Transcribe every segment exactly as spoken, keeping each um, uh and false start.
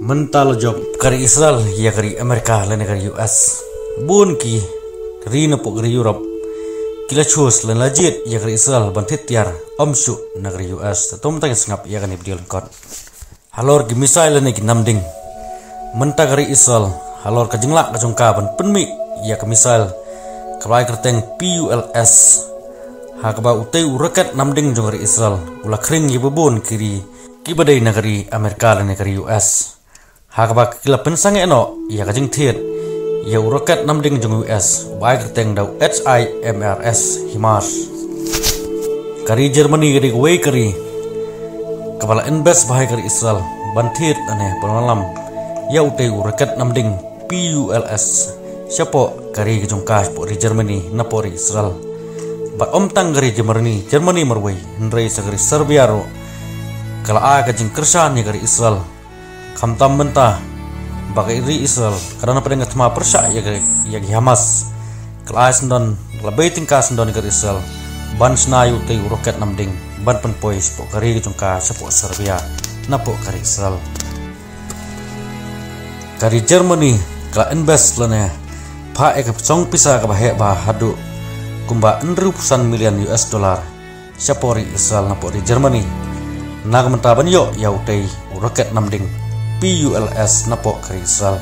Mynta la jop ka ri Israel ïa ka ri Amerika lane ka ri U S. Bun ki ri napoh ka ri Europe ki la choose lane la jied ïa ka ri Israel ban thied tiar, ym shuh na ka ri U S. Te to mynta ngin sngap ïa kane ka video lyngkot. Halor ki missile lane ki namding. Mynta ka ri Israel halor ka jinglah ka jong ka ban pynmih ïa ka missile kaba ai kyrteng P U L S, ha kaba utei u rocket namding jong ka ri Israel u la khring ïa ba bun ki ri kiba dei na ka ri Amerika lane ka ri U S. Ha kaba ki la pynsangeh noh ïa ka jingthied ïa u rocket namding jong U S uba ai kyrteng da u H I M A R S HIMARS. Ka ri Germany ka dei kawei ka ri kaba la invest bha ïa ka ri Israel ban thied lane ban wallam ïa utei u rocket namding P U L S shapoh ka ri ka jong ka, shapoh ri Germany napoh ri Israel. Bad ym tang ka ri Germany, Germany marwei, hynrei sa ka ri Serbia ruh ka la ai ka jingkyrshan ïa ka ri Israel. Khamtam mynta ba ka ri Israel ka don hapdeng ka thma pyrshah ïa ka, ïa ka Hamas, ka la ai syndon, ka la bei tyngka syndon ïa ka ri Israel ban shna ïa utei u rocket namding ban pynpoi shapoh ka ri ka jong ka, shapoh Serbia napoh ka ri Israel. Ka ri Germany ka la invest lane phah ïa ka song pisa kaba heh bha haduh kumba hynriewphew san million U S dollar shapoh ri Israel napoh ri Germany, na ka bynta ban ïoh ïa utei u rocket namding P U L S napoh ka ri Israel.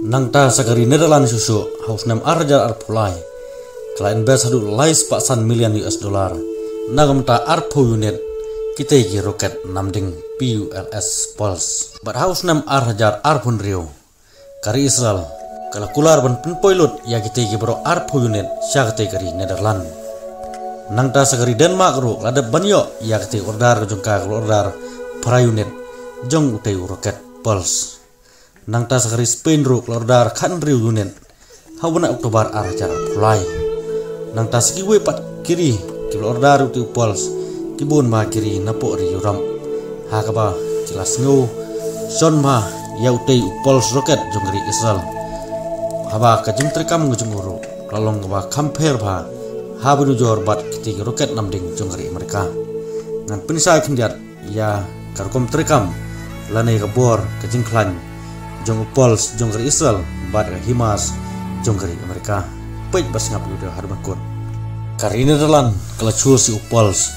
Nangta sa ka ri Netherlands shuh shuh ha u snem ar hajar arphew lai ka la invest haduh lai spah san million U S dollar na ka bynta arphew unit kitei ki rocket namding P U L S Pulse. Bad ha u snem ar hajar arphew hynriew ka ri Israel ka la kular ban pynpoi lut ïa kitei ki baroh arphew unit sha katei ka ri Netherlands. Nangta sa ka ri Denmark ruh ka la dep ban ïoh ïa katei order ka jong ka, ka la order phra unit jong utei u rocket Pulse. Nangta sa ka ri Spain ruh ka la order khathynriew unit ha u bnai October ar hajar arphew lai. Nangta sa kiwei pat ki ri kiba la order utei u Pulse ki bun bha ki ri napoh ri Europe, ha kaba ki la sngew shon bha ïa utei u Pulse rocket jong ka ri Israel, haba ka jingtreikam ka jong u ruh ka la long kaba kham pher bha haba nujor bad kitei ki rocket namding jong ka ri Amerika. Ngan pynshai khyndiat ïa ka rukom treikam lane ka bor ka jingkhlaiñ jong u Pulse jong ka ri Israel bad ka HIMARS jong ka ri Amerika. Peit bad sngap ïa u video haduh ban kut. Ka ri Netherlands ka la choose ïa u Pulse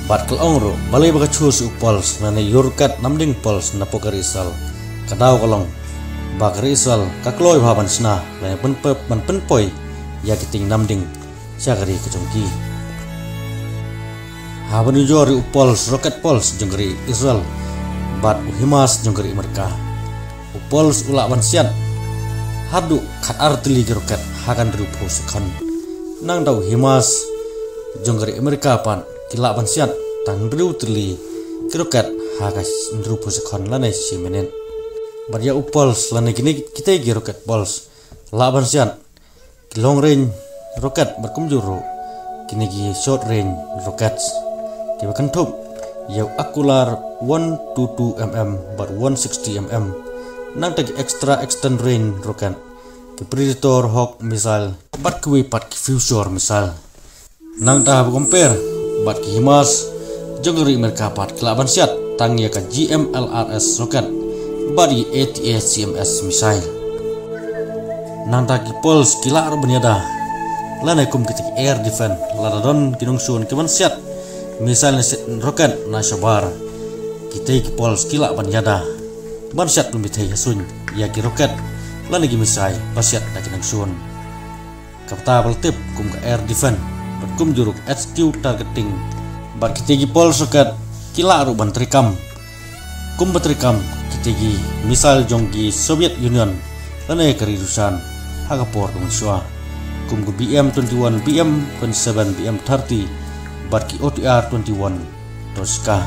bad ka la ong ruh balei ba ka choose ïa u Pulse lane ïa u rocket namding Pulse napoh ka ri Israel. Ka daw ka long ba ka ri Israel ka kloi bha ban shna lane ban pynpoi ïa kitei ki namding sha ka ri ka jong ki. Haba nujor ïa u Pulse, rocket Pulse jong ka ri Israel bad u HIMARS jong ka ri Amerika, u Pulse u lah ban siat haduh khatar tylli ki rocket ha ka hynriewphew second. Nangta u HIMARS jong ka ri Amerika pat ki lah ban siat tang hynriew tylli ki rocket ha ka hynriewphew second lane shi minit. Bad ïa u Pulse lane kine kitei ki rocket Pulse lah ban siat ki long range rocket bad kumjuh ruh kine ki short range rockets kiba kynthup ïa u Aguilar one two two M M bad one sixty M M. Nangta ki extra extend range rocket, ki Predator, Hawk missile bad kiwei pat ki Future missile. Nangta haba compare bad ki HIMARS jong ka ri Amerika pat ki lah ban siat tang ïa ka GMLRS rocket bad ïa ka ATACMS missile. Nangta ki Pulse ki lah ruh ban ïada lane kum kitei ki air defense, lada don ki nongshun ki ban siat missile ne siat rocket na shabar, kitei ki Pulse ki lah ban ïada ban siat pynbthei ha suiñ ïa ki rocket lane ki missile ba siat da ki nongshun. Kata ba la tip kum ka air defense bad kumjuh ruh HQ targeting. Bad kitei ki Pulse rocket ki lah ruh ban treikam kum ba treikam kitei ki missile jong ki Soviet Union lane ka ri Rusan ha ka por ka mynshuwa, kum ka BM twenty-one, BM twenty-seven, BM thirty bad ki OTR twenty-one Tochka.